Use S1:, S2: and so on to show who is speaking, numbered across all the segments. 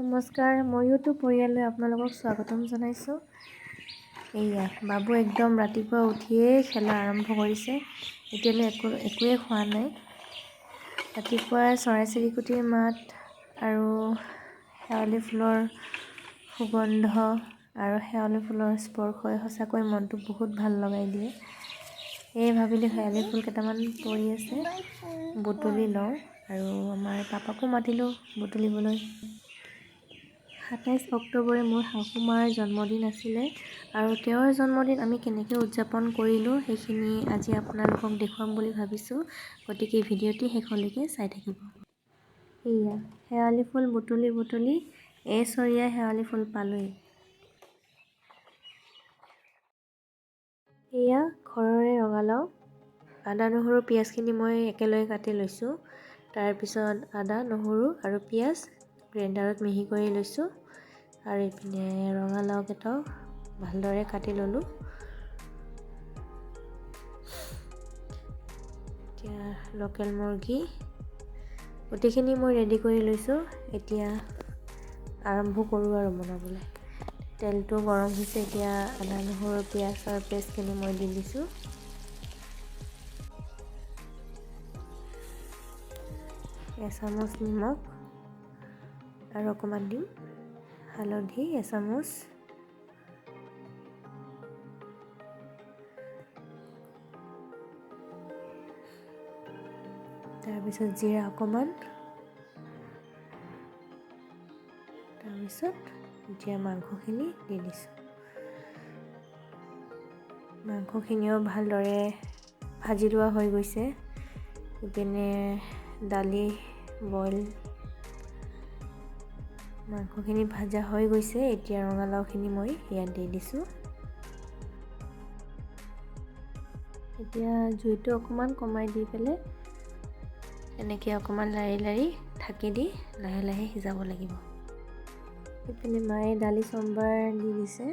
S1: নমস্কাৰ, মই ইউটিউব পৰিয়াললৈ আপোনালোকক স্বাগতম জনাইছোঁ। এইয়া বাবু একদম ৰাতিপুৱা উঠিয়ে খেলা আৰম্ভ কৰিছে। এতিয়ালৈ একোৱে খোৱা নাই। ৰাতিপুৱা চৰাই চিৰিকটিৰ মাত আৰু শেৱালি ফুলৰ সুগন্ধ আৰু শেৱালি ফুলৰ স্পৰ্শই সঁচাকৈ মনটো বহুত ভাল লগাই দিয়ে। সেয়ে ভাবিলোঁ শেৱালি ফুল কেইটামান পৰি আছে, বুটলি লওঁ। আৰু আমাৰ পাপাকো মাতিলোঁ বুটলিবলৈ। 27 অক্টোবৰে মোৰ শাহুমাৰ জন্মদিন আছিলে আৰু তেওঁৰ জন্মদিন আমি কেনেকৈ উদযাপন কৰিলোঁ সেইখিনি আজি আপোনালোকক দেখুৱাম বুলি ভাবিছোঁ। গতিকে ভিডিঅ'টি শেষলৈকে চাই থাকিব। এয়া শেৱালি ফুল বুটলি বুটলি এচৰীয়া শেৱালি ফুল পালোঁৱেই। এয়া ঘৰৰে ৰঙালাও, আদা নহৰু পিঁয়াজখিনি মই একেলগে কাটি লৈছোঁ। তাৰপিছত আদা নহৰু আৰু পিঁয়াজ গ্ৰাইণ্ডাৰত মিহি কৰি লৈছোঁ। আৰু ইপিনে ৰঙালাওকেইটাও ভালদৰে কাটি ল'লোঁ। এতিয়া লোকেল মুৰ্গী গোটেইখিনি মই ৰেডি কৰি লৈছোঁ। এতিয়া আৰম্ভ কৰোঁ আৰু বনাবলৈ। তেলটো গৰম হৈছে, এতিয়া আদা নহৰু পিঁয়াজৰ পেষ্টখিনি মই দি দিছোঁ। এচামুচ নিমখ আৰু অকণমান দিম হালধি এচামুচ, তাৰপিছত জিৰা অকণমান, তাৰপিছত এতিয়া মাংসখিনি দি দিছোঁ। মাংসখিনিও ভালদৰে ভাজি লোৱা হৈ গৈছে। ইপিনে দালি বইল, মাংসখিনি ভাজা হৈ গৈছে। এতিয়া ৰঙালাওখিনি মই ইয়াত দি দিছোঁ। এতিয়া জুইটো অকণমান কমাই দি পেলাই এনেকৈ অকণমান লাৰি লাৰি ঢাকি দি লাহে লাহে সিজাব লাগিব। ইপিনে মায়ে দালি চম্বাৰ দি দিছে।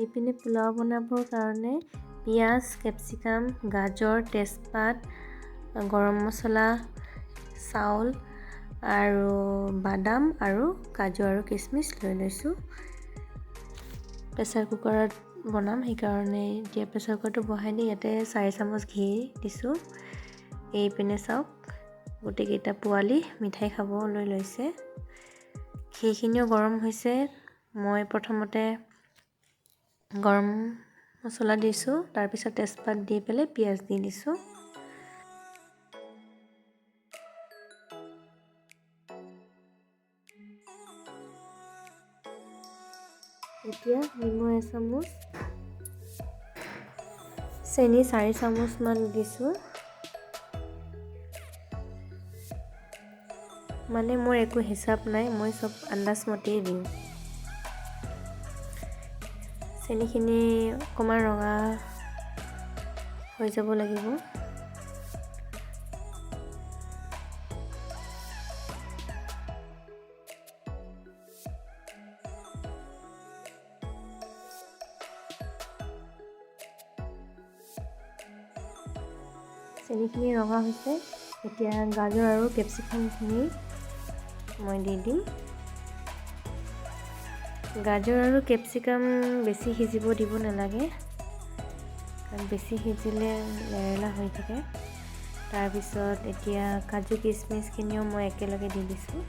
S1: এইপিনে পোলাও বনাবৰ কাৰণে পিঁয়াজ, কেপচিকাম, গাজৰ, তেজপাত, গৰম মছলা, চাউল আৰু বাদাম আৰু কাজু আৰু কিচমিচ লৈ লৈছোঁ। প্ৰেছাৰ কুকাৰত বনাম, সেইকাৰণে এতিয়া প্ৰেছাৰ কুকাৰটো বহাই দি ইয়াতে 4 চামুচ ঘি দিছোঁ। এইপিনে চাওক গোটেইকেইটা পোৱালি মিঠাই খাবলৈ লৈছে। ঘিখিনিও গৰম হৈছে। মই প্ৰথমতে গৰম মছলা দিছোঁ, তাৰপিছত তেজপাত দি পেলাই পিঁয়াজ দি দিছোঁ। এতিয়া নিমখ এচামুচ, চেনি 4 চামুচমান দিছোঁ। মানে মোৰ একো হিচাপ নাই, মই চব আন্দাজমতেই দিওঁ। চেনিখিনি অকণমান ৰঙা হৈ যাব লাগিব। চেনিখিনি ৰঙা হৈছে। এতিয়া গাজৰ আৰু কেপচিকামখিনি মই দি দিম। গাজৰ আৰু কেপচিকাম বেছি সিজিব দিব নালাগে, কাৰণ বেছি সিজিলে লেৰেলা হৈ থাকে। তাৰপিছত এতিয়া কাজু কিচমিচখিনিও মই একেলগে দি দিছোঁ।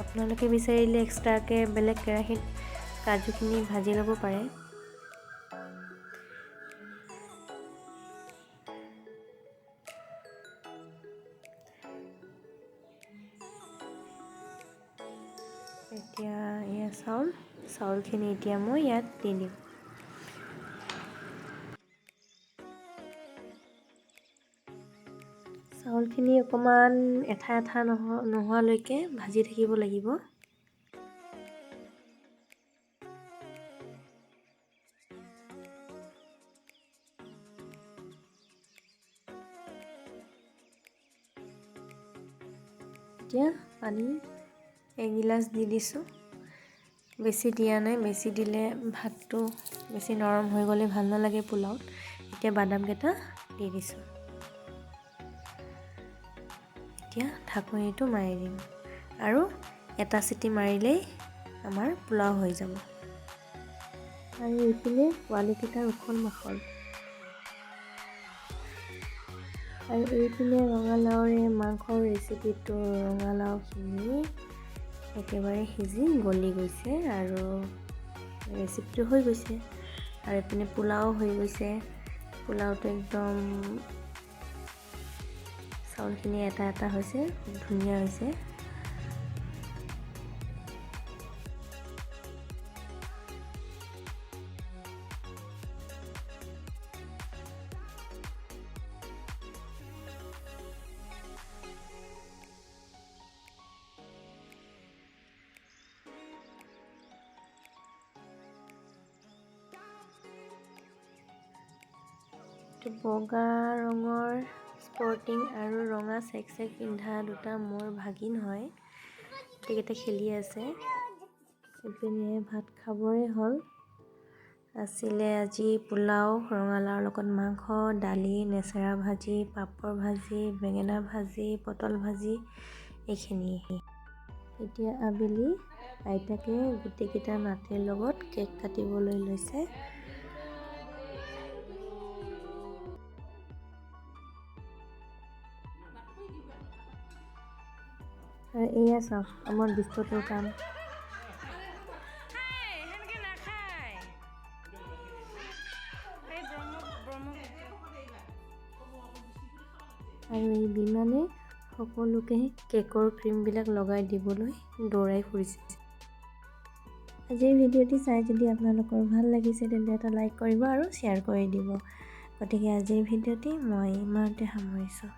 S1: আপোনালোকে বিচাৰিলে এক্সট্ৰাকৈ বেলেগ কেৰাহীত কাজুখিনি ভাজি ল'ব পাৰে। এতিয়া এয়া চাউলখিনি এতিয়া মই ইয়াত দি দিম। চাউলখিনি অকণমান এঠা এঠা নোহোৱালৈকে ভাজি থাকিব লাগিব। এতিয়া পানী এগিলাচ দি দিছোঁ। বেছি দিয়া নাই, বেছি দিলে ভাতটো বেছি নৰম হৈ গ'লে ভাল নালাগে পোলাওত। এতিয়া বাদামকেইটা দি দিছোঁ। এতিয়া ঢাকনিটো মাৰি দিম আৰু এটা চিটি মাৰিলেই আমাৰ পোলাও হৈ যাব। আৰু এইপিনে পোৱালিকেইটাৰ উখল মাখল। আৰু এইপিনে ৰঙালাওৰে মাংসৰ ৰেচিপিটো, ৰঙালাওখিনি একেবাৰে সিজি গলি গৈছে আৰু ৰেচিপিটো হৈ গৈছে। আৰু এইপিনে পোলাও হৈ গৈছে। পোলাওটো একদম চাউলখিনি এটা এটা হৈছে, খুব ধুনীয়া হৈছে। বগা ৰঙৰ স্পৰ্টিং আৰু ৰঙা চেক চেক পিন্ধা দুটা মোৰ ভাগিন হয়, গোটেইকেইটা খেলি আছে। ইপিনে ভাত খাবৰে হ'ল। আছিলে আজি পোলাও, ৰঙালাওৰ লগত মাংস, দালি, নেচেৰা ভাজি, পাপৰ ভাজি, বেঙেনা ভাজি, পটল ভাজি, এইখিনিয়ে। এতিয়া আবেলি আইতাকে গোটেইকেইটা নাতিৰ লগত কেক কাটিবলৈ লৈছে। আৰু এয়া চাওক আমাৰ দুষ্টটোৰ কাম। আৰু এই বিমানে সকলোকে কেকৰ ক্ৰীমবিলাক লগাই দিবলৈ দৌৰাই ফুৰিছে। আজিৰ ভিডিঅ'টি চাই যদি আপোনালোকৰ ভাল লাগিছে তেন্তে এটা লাইক কৰিব আৰু শ্বেয়াৰ কৰি দিব। গতিকে আজিৰ ভিডিঅ'টি মই ইমানতে সামৰিছোঁ।